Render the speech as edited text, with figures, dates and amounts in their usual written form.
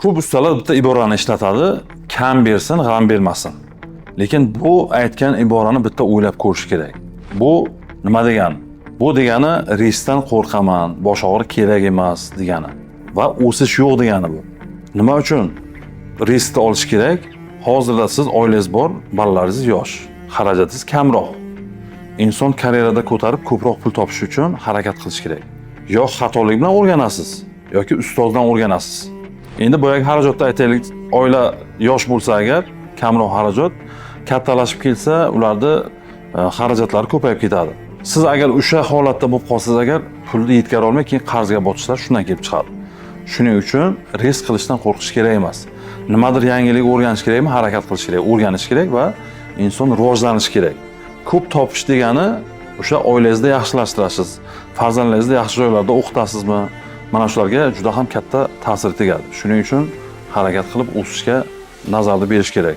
Ko'p ustalar bitta iborani ishlatadi: "Kam bersin, g'am bermasin". Lekin bu aytgan iborani bitta o'ylab ko'rish kerak. Bu nima degani? Bu degani riskdan qo'rqaman, bosh og'riq kerak emas degani va o'sish yo'q degani bu. Nima uchun riskni olish kerak? Hozirda siz oilangiz bor, bolalaringiz yosh, xarajatingiz kamroq. Inson karyerada ko'tarib, ko'proq pul topish uchun harakat qilish kerak. Yo xatolik bilan o'rganasiz yoki ustozdan o'rganasiz. Endi boyagi xarajatda aytaylik, oila yosh bo'lsa agar, kamroq xarajat, kattalashib kelsa, ularni xarajatlari ko'payib ketadi. Siz agar o'sha holatda bo'lib qolsangiz agar, pulni yetkara olmay, keyin qarzga botishlar shundan kelib chiqadi. Shuning uchun risk qilishdan qo'rqish kerak emas. Nimadir yangilik o'rganish kerakmi, harakat qilish kerak, o'rganish kerak va inson rivojlanishi kerak. Ko'p topish degani o'sha oilangizni yaxshilashtirasiz, farzandlaringizni yaxshi joylarda o'qitasizmi, mana shularga juda ham katta ta'sir tegadi. Shuning uchun harakat qilib o'sishga nazarni berish kerak.